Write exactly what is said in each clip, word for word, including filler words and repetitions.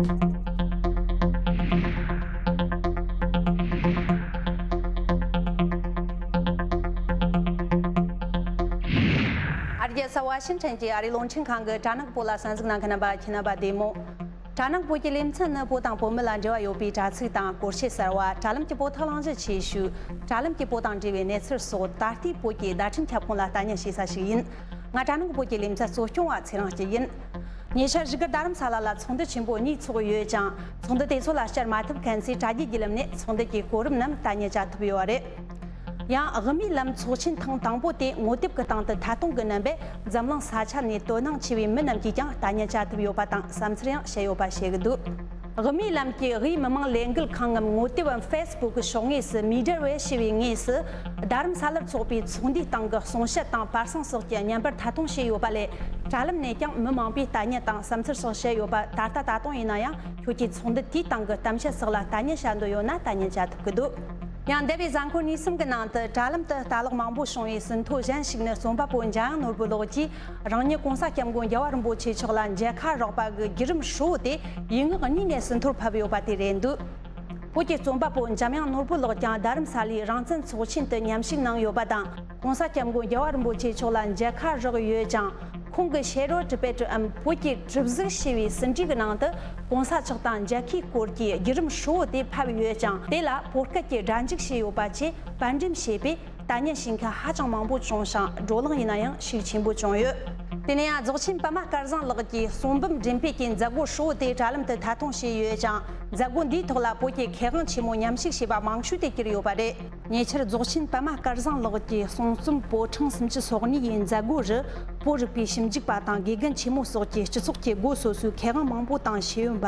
ཨ་རྒྱ་ས་ཝ་ཤིང་ཊོན་གྱི་ཨ་རིའི་རླུང་འཕྲིན་ཁང་གི་དྲ་ནག་པོ་ལ་གསན་གཟིགས་གནང་མཁན་རྣམ་པ་ཁྱེད་རྣམ་པ་བདེ་མོ། དྲ་ནག་པོ་གྱི་ལེ་ཚན་ནི་བོད་དང་བོད་མི་ལ་འབྲེལ་བ་ཡོད་པའི་དྲ་ཚིགས་དང་སྐོར་བཤད་གསར་བ། དྲ་ལམ་གྱི་བོད་ཐོག་གླེང་གཞི་ཆེ་ཤོས། དྲ་ལམ་གྱི་བོད་དང་འབྲེལ་བའི་གནས་ཚུལ་སོགས་ད་ལྟའི་བོད་ཀྱི་བརྡ་འཕྲིན་ཁྱབ་ཁོངས་ལ་ལྟ་ཉན་བྱེད་ས་ཞིག་ཡིན། ང་དྲ་ནག་པོ་གྱི་ལེ་ཚན་གཙོ་སྐྱོང་བ་ཚེ་རིང་སྐྱིད་ཡིན། ཉེ་ཆར་བཞུགས་སྒར་རྡ་རམ་ས་ལ་ལ་ཚོགས་འདུ་ཆེན་པོ་གཉིས་ཚོགས་ཡོད་ཀྱང་། ཚོགས་འདུ་དེ་ཚོ་ལ་བཅར་མ་ཐུབ་མཁན་ཚོས་དྲ་རྒྱའི་བརྒྱུད་ལམ་ནས་ཚོགས་འདུ་གྱི་གོ་རིམ་རྣམས་ལྟ་ཉན་བྱ་ཐུབ་ཡོད་རེད། ཡང་དབུ་མའི་ལམ་ཚོགས་ཆེན་ཐེངས་དང་པོ་དེ་ངོ་དེབ་ཀྱི་སྟེང་དུ་ཐད་གཏོང་གི་རྣམ་པས་འཛམ་གླིང་ས་ཆ་ནས་དོ་སྣང་ཆེ་བའི་མི་རྣམས་ཀྱིས་ཀྱང་ལྟ་ཉན་བྱ་ཐུབ་ཡོད་པ་དང་བསམ་ཚུལ་ཡང་བཤད་ཡོད་པ་བཤད་ཀྱི་འདུག་དབུ་མའི་ལམ་གྱི་དབུས་མི་མང་ལས་འགུལ་ཁང་ངམ་ངོ་དེབ་བམ་ཕེ་སི་བུག་གི་ཕྱོགས་ངོས་སུ་མི་ཌར་ཝེ་ཞེས་པའི་ངོས་སུ། རྡ་རམ་ས་ལར་ཚོགས་པའི་ཚོགས་འདུའི་སྟེང་གི་གསུང་བཤད་དང་པར་སང་སོགས་ཀྱི་བརྙན་པར་ཐད་གཏོང་བྱས་ཡོད་པ་ལས། དྲ་ལམ་ནས་ཀྱང་མི་མང་པོས་ལྟ་ཉན་དང་བསམ་ཚུལ་སོགས་བཤད་ཡོད་པ། ད་ལྟ་ད་དུང་ཡིན་ན་ཡང་ཁྱོད་ཀྱིས་ཚོགས་འདུ་དེའི་སྟེང་གི་གཏམ་བཤད་སོགས་ལ་ལྟ་ཉན་བྱ་འདོད་ཡོད་ན་ལྟ་ཉན་བྱ་ཐུབ་ཀྱི་འདུག་ཡང་འདས་པའི་གཟའ་འཁོར་གཉིས་གསུམ་གྱི་ནང་དུ་དྲ་ལམ་དུ་ལྟ་ཀློག་མང་པོ་བྱུང་བའི་ཟིན་ཐོ་གཞན་ཞིག་ནི། རྩོམ་པ་པོ་འཇམ་དབྱངས་ནོར་བུ་ལགས་ཀྱིས་རང་ཉིད་གོང་ས་སྐྱབས་མགོན་རྒྱལ་བ་རིན་པོ་ཆེ་མཆོག་ལ་མཇལ་ཁ་རོགས་པ་གི་བརྒྱུད་རིམ་ཧྲིལ་བོ་དེ་ཡིག་ངག་གཉིས་ནས་ཟིན་ཐོར་ཕབ་ཡོད་པ་དེ་རེད་འདུག་བོད་ཀྱི་རྩོམ་པ་པོ་འཇམ་དབྱངས་ནོར་བུ་ལགས་ཀྱང་རྡ་རམ་ས་ལའི་རང་བཙན་ཚོགས་ཆེན་དུ་མཉམ་ཞུགས་གནང་ཡོད་པ་དང་། གོང་ས་སྐྱབས་མགོན་རྒྱལ་བ་རིན་པོ་ཆེ་མཆོག་ལ་མཇལ་ཁ་རག་ཡོད་ཀྱང་། ཁོང་གི་ཤེ་རོ་ཊི་བེ་ཊི་འམ་བོད་ཀྱི་གྲུབ་གཟུགས་ཞེས་པའི་ཟིན་བྲིས་ཀྱི་ནང་དུ། གོང་ས་མཆོག་དང་མཇལ་ཁའི་སྐོར་གྱི་བརྒྱུད་རིམ་ཧྲིལ་བོ་དེ་ཕབ་ཡོད་ཀྱང་། དེ་ལ་བོད་སྐད་ཀྱི་སྒྲ་འཇུག་བྱས་ཡོད་པ་བཅས་པར་འགྲེམས་བྱས་པས། ལྟ་ཉན་བྱེད་མཁན་ཧ་ཅང་མང་པོ་བྱུང་ཞིང་། བགྲོ་གླེང་ཡིན་ན་ཡང་ཤུགས་ཆེན་པོ་བྱུང་ཡོད། དེ་ནས་ཡང་རྫོགས་ཆེན་པད་མ་སྐལ་བཟང་ལགས་ཀྱིས་གསུང་འབུམ་འགྲེམས་སྤེལ་གྱི་མཛད་སྒོ་ཧྲིལ་བོ་དེ་དྲ་ལམ་དུ་ཐད་གཏོང་བྱས་ཡོད་ཅིང་། མཛད་སྒོ་འདིའི་ཐོག་ལ་བོད་ཀྱི་མཁས་དབང་ཆེན་མོ་མཉམ་ཞུགས་བྱས་པ་མང་ཤོས་དེ་གྱུར་ཡོད་པ་རེད། ཉེ་ཆར་རྫོགས་ཆེན་པད་མ་སྐལ་བཟང་ལགས་ཀྱིས་གསུང་རྩོམ་པོད་གྲངས་སུམ་ཅུ་སོ་གཉིས་ཡི་མཛད་སྒོ་རུ། བོད་རིག་པའི་ཞིབ་འཇུག་པ་དང་དགེ་རྒན་ཆེན་མོ་སོགས་ཀྱིས་སྤྱི་ཚོགས་ཀྱི་སྒོ་སོ་སོའི་མཁས་དབང་མང་པོ་དང་ཤེས་ཡོན་པ།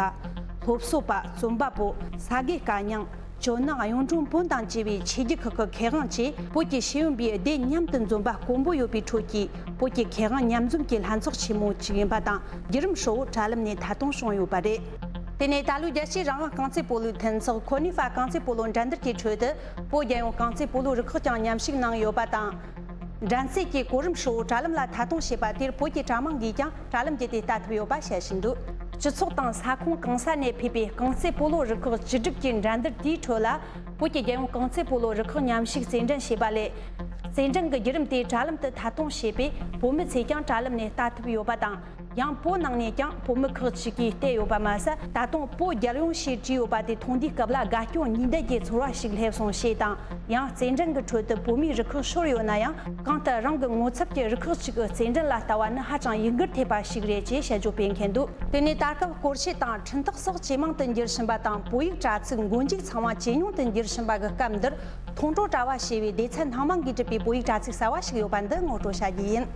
སློབ་གསོ་པ། རྩོམ་པ་པོ། ས་དགེ་བཀའ་རྙིང་། ཇོ་ནང་གཡུང་དྲུང་བོན་དང་བཅས་པའི་ཆོས་བརྒྱུད་ཁག་གི་མཁས་དབང་བཅས་བོད་ཀྱི་ཤེས་ཡོན་པའི་སྡེ་མཉམ་དུ་འཛོམས་པ་དཀོན་པོ་ཡོད་པའི་ཁྲོད་ཀྱི་བོད་ཀྱི་མཁས་དབང་མཉམ་འཛོམས་ཀྱི་ལྷན་ཚོགས་ཆེན་མོ་ཞིག་ཡིན་པ་དང་། བརྒྱུད་རིམ་ཧྲིལ་བོ་དྲ་ལམ་ནས་ཐད་གཏོང་བྱུང་ཡོད་པ་རེད། དེ་ནས་ད་ལོའི་རྒྱལ་སྤྱིའི་རང་དབང་རྐང་རྩེད་སྤོ་ལོའི་མཐུན་ཚོགས་ཁོ་ནི་ཧྥ་རྐང་རྩེད་སྤོ་ལོ་འགྲན་བསྡུར་གྱི་ཁྲོད་དུ། བོད་རྒྱལ་ཡོངས་རྐང་རྩེད་སྤོ་ལོའི་རུ་ཁག་ཀྱང་མཉམ་ཞུགས་གནང་ཡོད་པ་དང་། འགྲན་རྩོད་ཀྱི་གོ་རིམ་ཧྲིལ་བོ་དྲ་ལམ་ལ་ཐད་གཏོང་བྱས་པ་དེར་བོད་ཀྱི་དྲ་མང་གིས་ཀྱང་དྲ་ལམ་བརྒྱུད་དེ་ལྟ་ཐུབ་ཡོད་པ་བཤད་བཞིན་འདུག་སྤྱི་ཚོགས་དང་ས་ཁོངས་གང་ས་ནས་ཕེབས་པའི་རྐང་རྩེད་སྤོ་ལོ་རུ་ཁག་བཅུ་དྲུག་གི་འགྲན་བསྡུར་དེའི་ཁྲོད་ལ། བོད་ཀྱི་རྒྱལ་ཡོངས་རྐང་རྩེད་སྤོ་ལོ་རུ་ཁག་མཉམ་ཞུགས་རྩེད་འགྲན་བྱས་པ་ལས། རྩེད་འགྲན་གྱི་བརྒྱུད་རིམ་དེ་དྲ་ལམ་དུ་ཐད་གཏོང་བྱས་པས། བོད་མི་ཚོས་ཀྱང་དྲ་ལམ་ནས་ལྟ་ཐུབ་ཡོད་པ་དང་། ཡང་བོད་ནང་ནས་ཀྱང་བོད་མི་ཁག་ཅིག་གིས་བལྟས་ཡོད་པ་མ་ཟད། ད་དུང་བོད་རྒྱལ་ཡོངས་ཞེས་བྲིས་ཡོད་པ་དེ་མཐོང་དུས་སྐབས་ལ་དགའ་སྐྱོ་གཉིས་ལྡན་གྱི་ཚོར་བ་ཞིག་སླེབས་སོང་ཞེས་དང་། ཡང་རྩེད་འགྲན་གྱི་ཁྲོད་དུ་བོད་མིའི་རུ་ཁག་ཤོར་ཡོད་ན་ཡང་། གང་ལྟར་རང་གི་ངོ་ཚབ་ཀྱི་རུ་ཁག་ཅིག་གི་རྩེད་འགྲན་ལ་ལྟ་བ་ནི་ཧ་ཅང་ཡིད་འགུལ་ཐེབས་པ་ཞིག་རེད་ཅེས་དཔྱད་བརྗོད་སྤེལ་མཁན་འདུག་དེ་ནས་ད་སྐབས་སྐོར་ཆས་དང་འཕྲིན་ཐག་སོགས་ཇེ་མང་དུ་འགྱུར་བཞིན་པ་དང་། བོད་ཡིག་དྲ་ཚིགས་མགོ་མཇུག་ཚང་མ་ཇེ་ཉུང་དུ་འགྱུར་བཞིན་པ་གི་སྐབས་འདིར། མཐོང་གྲོལ་དྲ་བ་ཞེས་པའི་སྡེ་ཚན་སྣ་མང་གིས་གྲུབ་པའི་བོད་ཡིག་དྲ་ཚིགས་གསར་བ་ཞིག་ཡོད་པ་འདི་ངོ་སྤྲོད་བྱ་རྒྱུ་ཡིན།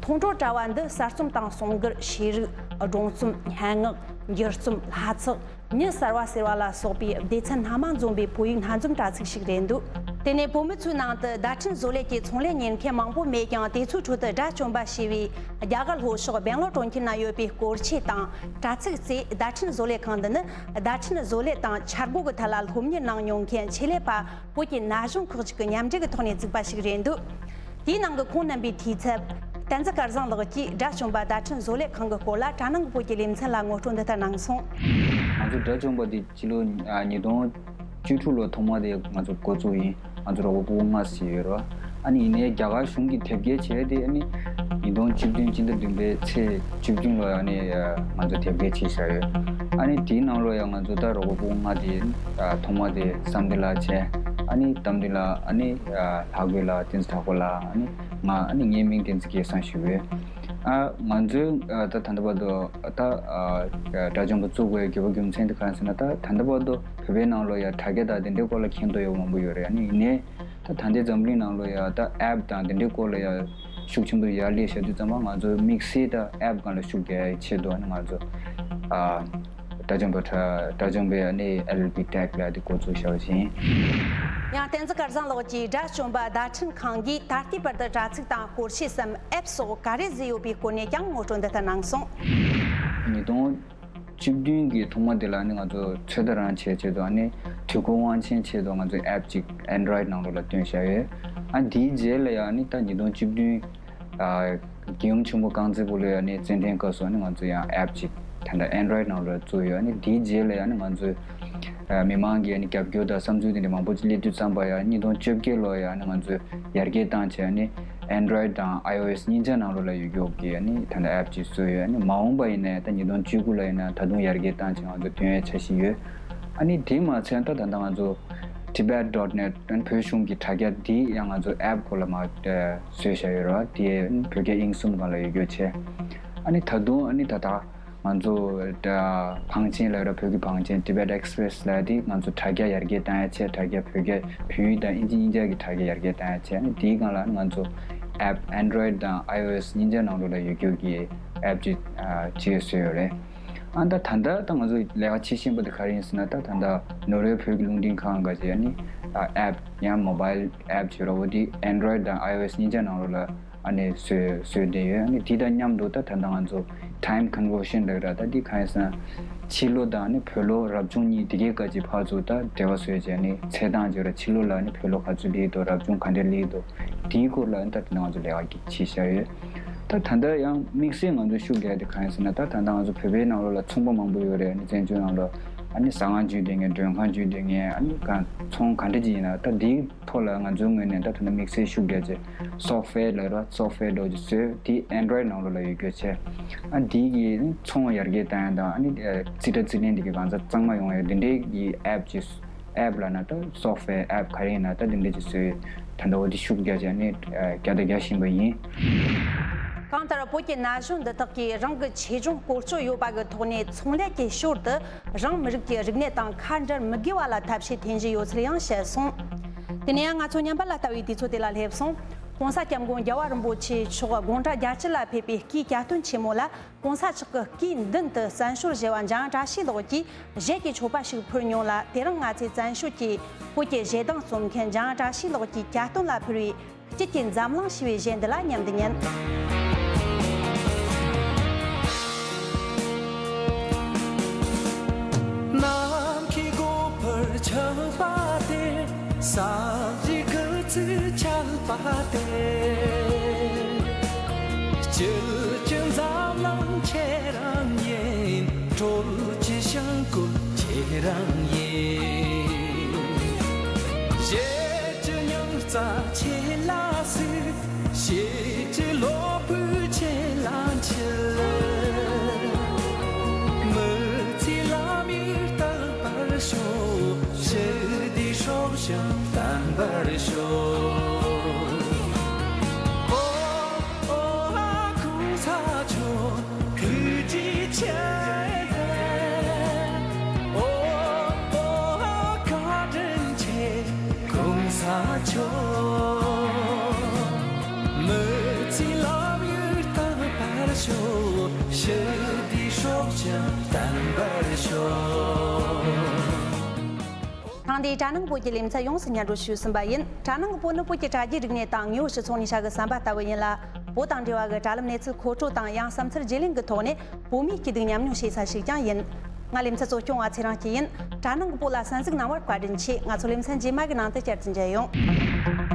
མཐོང་གྲོལ་དྲ་བ་འདི་གསར་རྩོམ་དང་གསུང་མགུར། ཤེས་རིག་སྒྲུང་རྩོམ། སྙན་ངག་འགྱུར་རྩོམ། ལྷ་ཚིག་མྱི་གསར་བ་ཟེར་བ་ལ་སོགས་པའི་སྡེ་ཚན་སྣ་མང་འཛོམས་པའི་བོད་ཡིག་སྣ་འཛོམས་དྲ་ཚིགས་ཤིག་རེད་འདུག་དེ་ནས་བོད་མི་ཚོའི་ནང་དུ་བརྡ་འཕྲིན་བཟོ་ལས་ཀྱི་ཚོང་ལས་གཉེར་མཁན་མང་པོ་མེད་ཀྱང་། དེ་ཚོའི་ཁྲོད་དུ་དགྲ་བཅོམ་པ་ཞེས་པའི་རྒྱ་གར་ལྷོ་ཕྱོགས་སྦེང་ལོར་གྲོང་ཁྱེར་ན་ཡོད་པའི་སྐོར་ཆས་དང་དྲ་ཚིགས་རྩེ་བརྡ་འཕྲིན་བཟོ་ལས་ཁང་འདི་ནི། བརྡ་འཕྲིན་བཟོ་ལས་དང་འཆར་སྒོ་གི་ཐད་ལ་སློབ་གཉེར་གནང་མྱོང་མཁན་ཆེད་ལས་པ། བོད་ཀྱི་ན་གཞོན་ཁག་ཅིག་གི་མཉམ་འབྲེལ་གྱི་ཐོག་ནས་བཙུགས་པ་ཞིག་རེད་འདུག་དེའི་ནང་གི་ཁོང་རྣམ་པའི་འཐུས་ཚབ། བསྟན་འཛིན་དཀར་བཟང་ལགས་ཀྱིས་དགྲ་བཅོམ་པ་བརྡ་འཕྲིན་བཟོ་ལས་ཁང་གི་སྐོར་ལ་དྲ་ནང་གི་བོད་ཀྱི་ལེ་ཚན་ལ་ངོ་སྤྲོད་འདི་ལྟར་གནང་སོང་། ང་ཚོ་དགྲ་བཅོམ་པ་འདི་སྤྱི་ལོ་ཉིས་སྟོང་བཅུ་དྲུག་ལོ་ཐོག་མ་དེ་ང་ཚོ་འགོ་བཙུགས་ཡིན། ང་ཚོ་རོགས་པ་ཕྲུ་གུ་ལྔ་ཞིག་ཡོད་རེད། ཨ་ནི་ཡིན་ནའི་རྒྱ་གར་གཞུང་གིས་དེབ་སྐྱེལ་བྱས་ཏེ། ཨ་ནི་ཉིས་སྟོང་བཅུ་བདུན་སྤྱི་ཟླ་བདུན་པའི་ཚེས་བཅུ་བདུན་ལོ་ཨ་ནི་ང་ཚོ་དེབ་སྐྱེལ་བྱས་བཞག་ཡོད། ཨ་ནི་དེའི་ནང་ལོ་ཡང་ང་ཚོ་ད་རོགས་པ་ཕྲུ་གུ་ལྔ་དེ་ཐོག་མ་དེ་བསམ་གཏན་ལགས་བྱས། ཨ་ནི་རྟ་མགྲིན་ལགས། ཨ་ནི་ལྷག་དགོས་ལགས། བསྟན་འཛིན་གྲགས་པ་ལགས། ཨ་ནི་ང་། ཨ་ནི་ངའི་མིང་བསྟན་འཛིན་སྐལ་བཟང་ཞུ་གི་ཡོད། ཨ་ང་ཚོའི་ད་ད་ལྟ་བར་དུ་ད་དགྲ་བཅོམ་པ་བཙུགས་པའི་དགོས་པ་རྒྱུ་མཚན་དེ་ག་རེ་ཟེར་ན། ད་ད་ལྟ་བར་དུ་བོད་པའི་ནང་ལོ་ཡ་དྲ་རྒྱ་དང་དེ་འདྲའི་སྐོར་ལ་མཁྱེན་རྟོགས་ཡོད་མང་པོ་ཡོད་རེད། ཨ་ནི་ཡིན་ནའི་ད་ད་ལྟའི་འཛམ་གླིང་ནང་ལོ་ཡ་ད་ཨེབ་དང་དེ་འདྲའི་སྐོར་ལ་ཡ་ཤུགས་ཆེན་པོ་ཡར་སླེབས་བཞག་དུས་ཙམ་པ། ང་ཚོ་དམིགས་བསལ་ད་ཨེབ་སྒང་ལ་ཤུགས་རྒྱག་ཡའི་ཆེད་དུ། ཨ་ནི་ང་ཚོ་ཨ་དགྲ་བཅོམ་པ་དྲ་དགྲ་བཅོམ་པའི་ཨ་ནི་ཨེལ་ཨེལ་པི་ཊེག་ལབ་ཡ་དེ་འགོ་བཙུགས་བཞག་པ་ཡིན། ཡང་བསྟན་འཛིན་དཀར་བཟང་ལགས་ཀྱིས་དགྲ་བཅོམ་པ་བརྡ་འཕྲིན་ཁང་གིས་ད་ལྟའི་བར་དུ་དྲ་ཚིགས་དང་སྐོར་ཆས་སམ་ཨེབ་སོགས་ག་རེ་བཟོས་ཡོད་པའི་སྐོར་ནས་ཀྱང་ངོ་སྤྲོད་འདི་ལྟར་གནང་སོང་། ཉིས་སྟོང་བཅུ་བདུན་གྱི་ཐོག་མ་དེ་ལ་ནི་ང་ཚོ་ཚོད་ལྟ་རང་བྱས་ཆེད་དུ། ཨ་ནི་དུས་འཁོར་དབང་ཆེན་ཆེད་དུ་ང་ཚོ་ཨེབ་ཅིག་ཨན་ཌོ་རོ་ཡིཌ་ནང་ལོགས་ལ་བཏོན་བཞག་ཡོད། ཨ་དེའི་རྗེས་ལ་ཡང་ནི་ད་ཉིས་སྟོང་བཅུ་བདུན་ཨ་རྒྱལ་ཡུམ་ཆེན་པོ་རྐང་རྩེད་སྤོ་ལོའི་ཨ་ནི་རྩེད་འགྲན་སྐབས་སུ་ནི་ང་ཚོ་ཡང་ཨེབ་ཅིག་ ད་ལྟ་Android་ནང་ལ་བཙུགས་ཡོད། ཨ་ནི་དེའི་རྗེས་ལ་ཡང་ནི་ང་ཚོས་ཨ་མི་མང་གི་ཨ་ནི་རྒྱབ་སྐྱོར་དང་བསམ་ཚུལ་དེ་འདྲ་མང་པོ་ཅིག་སླེབས་དུས་ཙམ་པ་ཡང་ཉིས་སྟོང་བཅོ་བརྒྱད་ལོ་ཡང་ནི་ང་ཚོས་ཡར་རྒྱས་བཏང་བྱས་ཨ་ནི་Android་དང་iOS་གཉིས་ཆ་ནང་ལོགས་ལ་ཡོད་རྒྱུ་གི་ཨ་ནི་ད་ལྟ་app་ཅིག་བཟོས་ཡོད། ཨ་ནི་མ་འོངས་པ་ཡིན་ན་ད་ཉིས་སྟོང་བཅུ་དགུ་ལ་ཡིན་ན་ད་དུང་ཡར་རྒྱས་བཏང་བྱས་ང་ཚོ་ཐོན་ཡས་འཆར་གཞི་ཡོད། ཨ་ནི་དེ་མ་ཚད་ད་ད་ལྟ་ང་ཚོ་tibet dot net་བོད་གཞུང་གི་དྲ་རྒྱ་འདི་ཡང་ང་ཚོ་app་སྐོར་ལ་མ་བཟོས་བཞག་ཡོད་རེད་བ། དེ་བོད་རྒྱ་དབྱིན་གསུམ་སྒང་ལ་ཡོད་རྒྱུ་བྱས། ཨ་ནི་ད་དུང་ཨ་ནི་ད་ད་ང་ཚོ་ད་བང་ཆེན་ལ་ར་བོད་ཀྱི་བང་ཆེན་Tibet Express་ལ་དེ་ང་ཚོ་དྲ་རྒྱ་ཡར་རྒྱས་བཏང་ཡ་བྱས། དྲ་རྒྱ་བོད་རྒྱ་བོད་ཡིག་དང་ཨིན་ཇི་གཉིས་ཆ་གི་དྲ་རྒྱ་ཡར་རྒྱས་བཏང་ཡ་བྱས། ཨ་ནི་དེའི་སྒང་ལ་ང་ཚོ་app Android་དང་iOS་གཉིས་ཆ་ནང་ལོགས་ལ་ཡོད་རྒྱུ་གི་app་ཅིག་ཨ་ཅིག་བཟོས་ཡོད་རེད། ཨ་ད་ད་ལྟ་ད་ང་ཚོ་ལས་ཀ་བྱེད་བཞིན་པ་དེ་ག་རེ་ཡིན་ཟེར་ན། ད་ད་ལྟ་ནོར་ཝེ་བོད་ཀྱི་རླུང་འཕྲིན་ཁང་ག་ཅེ་ཨ་ནི་app་ཡང་mobile app་བྱེད་རོགས་འོ་དེ་Android་དང་iOS་གཉིས་ཆ་ནང་ལོགས་ལ་ཨ་ནི་བཟོས་བཟོས་བསྡད་ཡོད། ཨ་ནི་དེ་དང་མཉམ་དུ་ད་ད་ལྟ་ང་ཚོ་time conversion་ལབ་ར། ད་འདི་གང་ཡིན་ཟེར་ན་ཕྱི་ལོགས་དང་ཨ་ནི་བོད་ལོགས་རབ་བྱུང་གཉིས་དེ་གའི་སྐད་ཅིག་ཕར་ཚུར་ད་འབྲེལ་བ་བཟོས་བྱས་ཨ་ནི་ཚད་བཏང་བྱས་ར། ཕྱི་ལོགས་ལ་ཨ་ནི་བོད་ལོགས་ག་ཚོད་སླེབས་འདུག་རབ་བྱུང་ག་འདྲ་སླེབས་འདུག་དེའི་སྐོར་ལ་ཨ་ནི་ད་ད་ལྟ་ང་ཚོ་ལས་ཀ་གི་བྱེད་བཞག་ཡོད། ད་ད་ལྟ་ཡང་དམིགས་བསལ་ང་ཚོ་ཤུགས་རྒྱག་དེ་གང་ཡིན་ཟེར་ན། ད་ད་ལྟ་ང་ཚོ་བོད་པའི་ནང་ལོགས་ལ་ཚོང་པ་མང་པོ་ཡོད་རེད། ཨ་ནི་བཙན་བྱོལ་ནང་ལོགས་ཨ་ནི་ཟ་ཁང་བརྒྱུད་བསྡད་མཁན། མགྲོན་ཁང་བརྒྱུད་བསྡད་མཁན། ཨ་ནི་གང་ཚོང་ག་འདྲ་ཅིག་ཡིན་ན་ད་དེའི་ཐོག་ལ་ང་ཚོའི་ངོས་ནས་ད་ད་ལྟ་དམིགས་བསལ་ཤུགས་རྒྱག་ཅིག་software་ལབ་ར། software་འདྲ་ཅིག་བཟོས་དེ་Android་ནང་ལོགས་ལ་ཡོད་རྒྱུ་བྱས། ཨ་དེ་གི་ཚོང་ཡར་རྒྱས་བཏང་ཡ་དང་ཨ་ནི་རྩིས་ཁྲ་རྩིས་ལེན་དེ་གི་གང་ཟག་གཙང་མ་ཡོང་ཡ་དེ་འདྲའི་གི་app་ཅིག app་ལབ་ན་ད་software app་ག་རེ་ཡིན་ན་ད་དེ་འདྲ་ཅིག་བཟོས། ད་ལྟ་འོ་དེ་ཤུགས་རྒྱག་བྱས་ནས་རྒྱག་དང་རྒྱག་བཞིན་པ་ཡིན། གང་ལྟར་བོད་ཀྱི་ན་གཞོན་འདི་དག་གིས་རང་གི་ཆེ་ཆུང་བཀོལ་སྤྱོད་ཡོད་པ་གི་ཐོག་ནས་ཚོང་ལས་ཀྱི་ཞོར་དུ་རང་མི་རིགས་ཀྱི་རིག་གནས་དང་ཁ་འབྲལ་མི་དགོས་པ་ལ་ཐབས་ཤེས་འཐེན་བཞིན་ཡོད་ཚུལ་ཡང་བཤད་སོང་། དེ་ནས་ཡང་ང་ཚོ་ཉམས་པ་ལ་ལྟ་བའི་དུས་ཚོད་དེ་ལ་སླེབས་སོང་། ༸གོང་ས་༸སྐྱབས་མགོན་རྒྱལ་བ་རིན་པོ་ཆེ་མཆོག་དགུང་གྲངས་བརྒྱད་ཅུ་ལ་ཕེབས་པའི་སྐུའི་གྱ་སྟོན་ཆེན་མོ་ལ། ༸གོང་ས་མཆོག་གི་སྐུའི་མདུན་དུ་བཙན་བྱོལ་བཞད་པ་འཇང་བཀྲ་ཤིས་ལགས་ཀྱིས་གཞས་ཀྱི་མཆོད་པ་ཞིག་ཕུལ་མྱོང་ལ། དེ་རིང་ང་ཚོས་བཙན་བྱོལ་གྱི་བོད་ཀྱི་གཞས་གདངས་རྩོམ་མཁན་འཇང་བཀྲ་ཤིས་ལགས་ཀྱི་གྱ་སྟོན་ལ་ཕུལ་བའི་དཀྱིལ་གྱི་འཛམ་གླིང་ཞེས་པའི་གཞས་འདི་ལ་མཉམ་དུ་ཉན། ནམ་མཁའི་སྒོ་འཕར་ཆགས་པ་དེར། ས་གཞི་སྐུ་ཚེའི་ཆད་པ་དེར། སྤྱི་སྤྱི་འཛམ་གླིང་ཁྱེད་རང་ཡིན། སྤྲོ་སྐྱིད་བྱིང་རྒོད་ཁྱེད་རང་ཡིན། གཞས་ཀྱི་རྙིང་རྩ་ཁྱེད་ལ་གཟིགས། གཞས་ཀྱི་གློ་བུར་ཁྱེད་ལ་འཁྱིལ། མི་ཚེའི་ལམ་ཡིག་རྟག་པར་ཤོག། ཞི་བདེའི་སྲོག་ཤིང་བརྟན་པར་ཤོག། ཨོ་ཨོ་ཨ་༸གོང་ས་མཆོག་ཐུགས་རྗེ་ཆེ། ཨོ་ཨོ་ཨ་བཀའ་དྲིན་ཆེ་༸གོང་ས་མཆོག། མི་ཚེའི་ལམ་ཡིག་རྟག་པར་ཤོག། ཞི་བདེའི་སྲོག་ཤིང་བརྟན་པར་ཤོག། ཐེངས་འདིའི་དྲ་ནང་བོད་ཀྱི་ལེ་ཚན་ཡོངས་སུ་སྙན་སྒྲོན་ཞུས་ཟིན་པ་ཡིན། དྲ་ནང་གི་བོད་ནི་བོད་ཀྱི་དྲ་རྒྱའི་རིག་གནས་དང་དངོས་ཡོད་སྤྱི་ཚོགས་ནས་བྱ་གི་བསམ་པ་ལྟ་བུ་ཡིན་ལ། བོད་དང་འབྲེལ་བ་གི་དྲ་ལམ་གནས་ཚུལ་མཁོ་སྤྲོད་དང་ཡང་བསམ་ཚུལ་བརྗེ་ལེན་གྱི་ཐོག་ནས་བོད་མིའི་སྐྱིད་སྡུག་མཉམ་མྱོང་བྱེད་ས་ཞིག་ཀྱང་ཡིན། ང་ལེ་ཚན་གཙོ་སྐྱོང་བ་ཚེ་རིང་སྐྱིད་ཡིན། དྲ་ནང་གི་བོད་ལ་གསན་གཟིགས་གནང་བར་བཀའ་དྲིན་ཆེ། ང་ཚོ་ལེ་ཚན་རྗེས་མ་གི་ནང་དུ་བསྐྱར་དུ་མཇལ་ཡོང་།